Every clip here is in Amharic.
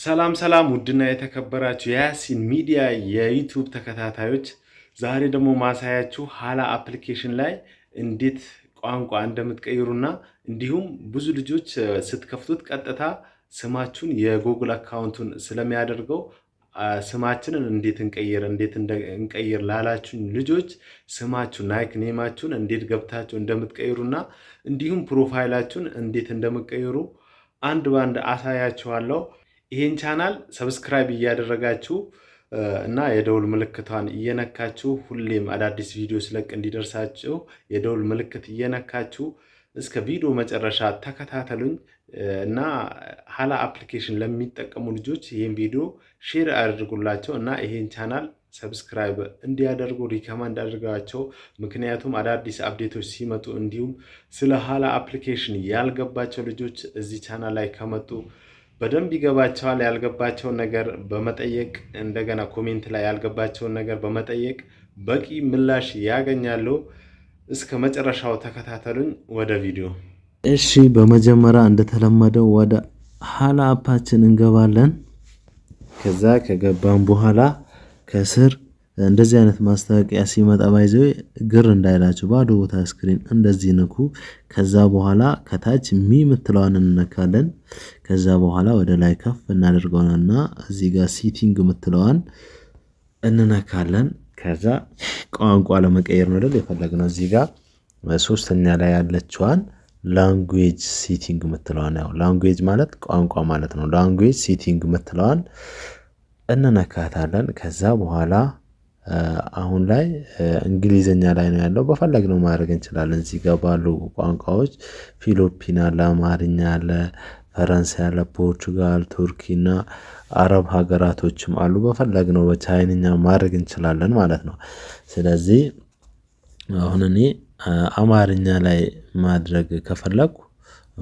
ሰላም ሰላም፣ ውድና የተከበራችሁ የያሲን ሚዲያ የ YouTube ተከታታዮች፣ ዛሬ ደግሞ ማሳያችሁ ሀላ application ላይ እንዴት ቋንቋ እንደምትቀይሩና እንዲሁም ብዙ ልጆች ስትከፍቱት ቀጥታ ስማችሁን የ Google account ኡን ስለሚያደርገው ስማችንን እንዴት እንቀይር ላላችሁኝ ልጆች ስማችሁን፣ nickname ኣችሁን እንዴት ገብታችሁ እንደምትቀይሩና እንዲሁም profile ኣችሁን እንዴት እንደምትቀይሩ አንድ ባንድ አሳያችኋለሁ። ይሄን channel subscribe እያደረጋችሁ እና የደውል ምልክቷን እየነካችሁ፣ ሁሌም አዳዲስ ቪዲዮ ስለቅ እንዲደርሳችሁ የደውል ምልክት እየነካችሁ እስከ ቪዲዮ መጨረሻ ተከታተሉኝ እና ሀላ application ለሚጠቀሙ ልጆች ይህን ቪዲዮ share አድርጉላቸው እና ይሄን channel subscribe እንዲያደርጉ recommend አድርጓቸው። ምክንያቱም አዳዲስ update ኦች ሲመጡ እንዲሁም ስለ ሀላ application ያልገባቸው ልጆች እዚህ ቻናል ላይ ከመጡ በደንብ ይገባቸዋል። ያልገባቸውን ነገር በመጠየቅ፣ እንደገና comment ላይ ያልገባቸውን ነገር በመጠየቅ በቂ ምላሽ ያገኛሉ። እስከ መጨረሻው ተከታተሉኝ። ወደ ቪዲዮ። እሺ፣ በመጀመሪያ እንደተለመደው ወደ ሀላ app ኣችን እንገባለን። ከዛ ከገባን በኋላ ከስር እንደዚህ አይነት ማስታወቂያ ሲመጣ by the way ግር እንዳይላችሁ ባዶ ቦታ screen እንደዚህ ንኩ። ከዛ በኋላ ከታች me የምትለዋን እንነካለን። ከዛ በኋላ ወደ ላይ ከፍ እናደርገውና እዚህ ጋር setting የምትለዋን እንነካለን። ከዛ ቋንቋ ለመቀየር ነው አይደል የፈለግነው? እዚህ ጋር ሶስተኛ ላይ ያለችዋን language setting የምትለዋን፣ ያው language ማለት ቋንቋ ማለት ነው። Language setting የምትለዋን እንነካታለን። ከዛ በኋላ አሁን ላይ እንግሊዘኛ ላይ ነው ያለው። በፈለግነው ማድረግ እንችላለን። እዚህ ጋር ባሉ ቋንቋዎች ፊሊፒን አለ፣ አማርኛ አለ፣ ፈረንሳይ አለ፣ ፖርቹጋል፣ ቱርኪ እና አረብ ሀገራቶችም አሉ። በፈለግነው በቻይንኛ ማድረግ እንችላለን ማለት ነው። ስለዚህ አሁን እኔ አማርኛ ላይ ማድረግ ከፈለኩ፣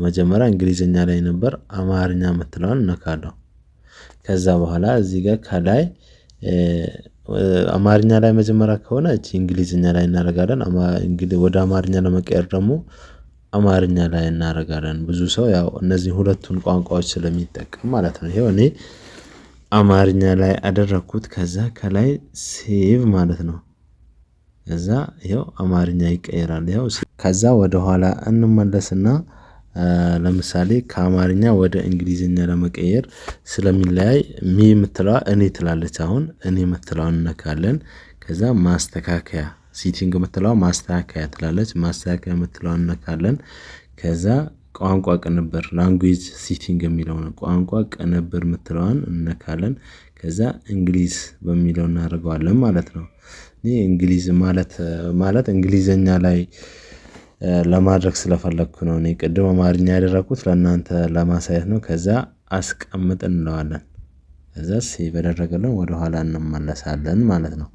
መጀመሪያ እንግሊዘኛ ላይ ነበር፣ አማርኛ የምትለዋን እነካለሁ። ከዛ በኋላ እዚህ ጋር ከላይ አማርኛ ላይ መጀመሪያ ከሆነ እቺ እንግሊዝኛ ላይ እናደርጋለን። ወደ አማርኛ ለመቀየር ደግሞ አማርኛ ላይ እናደርጋለን። ብዙ ሰው ያው እነዚህ ሁለቱን ቋንቋዎች ስለሚጠቀም ማለት ነው። ይሄው እኔ አማርኛ ላይ አደረኩት። ከዛ ከላይ save ማለት ነው። ከዛ ይኸው አማርኛ ይቀየራል። ይኸው ከዛ ወደ ኋላ እንመለስና ለምሳሌ ከአማርኛ ወደ እንግሊዝኛ ለመቀየር ስለሚለያይ me የምትለዋ እኔ ትላለች። አሁን እኔ የምትለዋን እነካለን። ከዛ ማስተካከያ፣ setting የምትለዋ ማስተካከያ ትላለች። ማስተካከያ የምትለዋን እነካለን። ከዛ ቋንቋ ቅንብር፣ language setting የሚለውን፣ ቋንቋ ቅንብር የምትለዋን እነካለን። ከዛ እንግሊዝ በሚለው እናደርገዋለን ማለት ነው። እኔ እንግሊዝ ማለት እንግሊዘኛ ላይ ለማድረግ ስለፈለግኩ ነው። እኔ ቅድም አማርኛ ያደረኩት ለእናንተ ለማሳየት ነው። ከዛ አስቀምጥ እንለዋለን። ከዛ save ያደረገልን ወደኋላ እንመለሳለን ማለት ነው።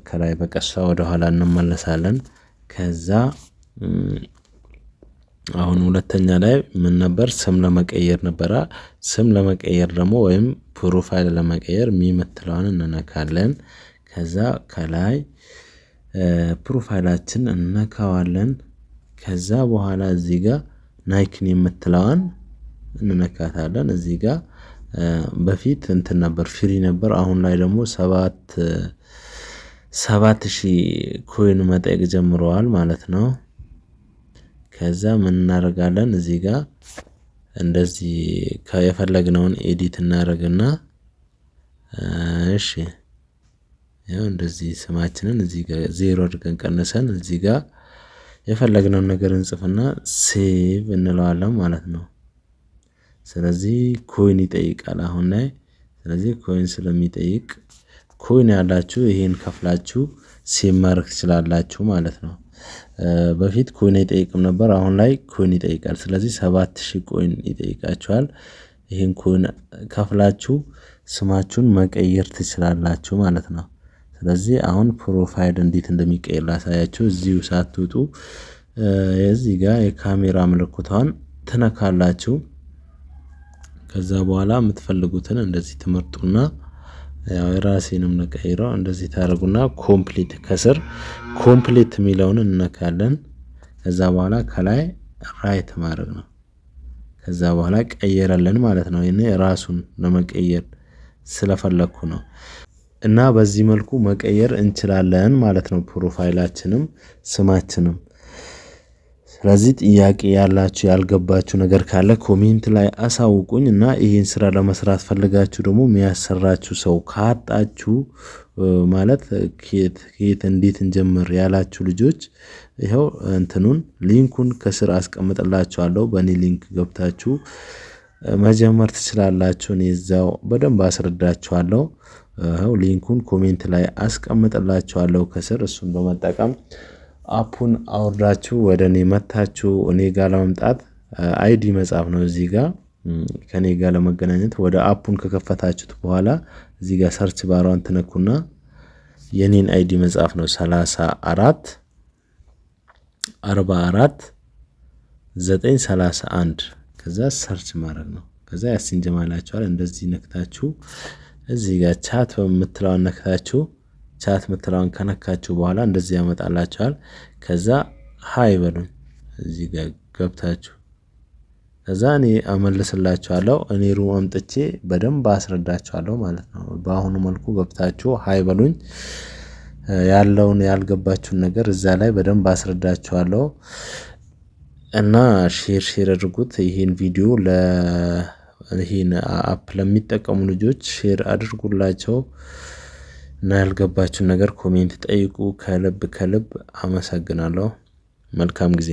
ከላይ በቀስቷ ወደኋላ እንመለሳለን። ከዛ አሁን ሁለተኛ ላይ ምን ነበር? ስም ለመቀየር ነበረ። ስም ለመቀየር ደግሞ ወይም profile ለመቀየር me የምትለዋን እንነካለን። ከዛ ከላይ profile ኣችን እንነካዋለን። ከዛ በኋላ እዚህ ጋር nickname የምትለዋን እንነካታለን። እዚህ ጋር በፊት እንትን ነበር፣ free ነበር። አሁን ላይ ደግሞ 7,000 coin መጠየቅ ጀምረዋል ማለት ነው። ከዛ ምን እናደርጋለን? እዚህ ጋር እንደዚህ የፈለግነውን edit እናደርግና፣ እሺ፣ ያው እንደዚህ ስማችንን እዚህ ጋር ዜሮ አድርገን ቀንሰን እዚህ ጋር የፈለግነውን ነገር እንጽፍና save እንለዋለን ማለት ነው። ስለዚህ coin ይጠይቃል አሁን ላይ። ስለዚህ coin ስለሚጠይቅ coin ያላችሁ ይሄን ከፍላችሁ save ማድረግ ትችላላችሁ ማለት ነው። በፊት coin አይጠይቅም ነበር፣ አሁን ላይ coin ይጠይቃል። ስለዚህ 7,000 coin ይጠይቃችኋል። ይሄን coin ከፍላችሁ ስማችሁን መቀየር ትችላላችሁ ማለት ነው። ስለዚህ አሁን profile እንዴት እንደሚቀየር ላሳያችሁ። እዚሁ ሳትወጡ እዚህ ጋር የካሜራ ምልክቷን ትነካላችሁ። ከዛ በኋላ የምትፈልጉትን እንደዚህ ትመርጡና፣ ያው የራሴንም ልቀይረው፣ እንደዚህ ታደርጉና complete፣ ከስር complete የሚለውን እንነካለን። ከዛ በኋላ ከላይ right ማድረግ ነው። ከዛ በኋላ ቀየረልን ማለት ነው። እኔ ራሱን ለመቀየር ስለፈለኩ ነው። እና በዚህ መልኩ መቀየር እንችላለን ማለት ነው። Profile ኣችንም ስማችንም። ስለዚህ ጥያቄ ያላችሁ፣ ያልገባችሁ ነገር ካለ comment ላይ አሳውቁኝ። እና ይህን ስራ ለመስራት ፈልጋችሁ ደግሞ የሚያሰራችሁ ሰው ካጣችሁ፣ ማለት ከየት ከየት እንዴት እንጀምር ያላችሁ ልጆች፣ ይኸው እንትኑን link ኡን ከስር አስቀምጥላችኋለሁ። በእኔ link ገብታችሁ መጀመር ትችላላችሁ። እኔ እዛው በደንብ አስረዳችኋለሁ። ይኸው link ኡን comment ላይ አስቀምጥላችኋለሁ ከስር። እሱን በመጠቀም app ኡን አውርዳችሁ ወደ እኔ መታችሁ እኔ ጋር ለመምጣት ID መጻፍ ነው። እዚህ ጋር ከኔ ጋር ለመገናኘት ወደ app ኡን ከከፈታችሁት በኋላ እዚህ ጋር search bar ዋን ትነኩና የኔን ID መጻፍ ነው፣ 34 44 931። ከዛ search ማድረግ ነው። ከዛ ያሲን ጀማል ይላችኋል። እንደዚህ ነክታችሁ እዚህ ጋር chat በምትለዋን ነክታችሁ፣ chat ምትለዋን ከነካችሁ በኋላ እንደዚህ ያመጣላችኋል። ከዛ hi በሉኝ እዚህ ጋር ገብታችሁ። ከዛ እኔ አመልስላችኋለሁ። እኔ room አምጥቼ በደንብ አስረዳችኋለሁ ማለት ነው። በአሁኑ መልኩ ገብታችሁ hi በሉኝ። ያለውን ያልገባችሁን ነገር እዛ ላይ በደንብ አስረዳችኋለሁ። እና share share አድርጉት ይሄን ቪዲዮ፣ ለ ይሄን app ለሚጠቀሙ ልጆች share አድርጉላቸው። እና ያልገባችሁን ነገር comment ጠይቁ። ከልብ ከልብ አመሰግናለሁ። መልካም ጊዜ።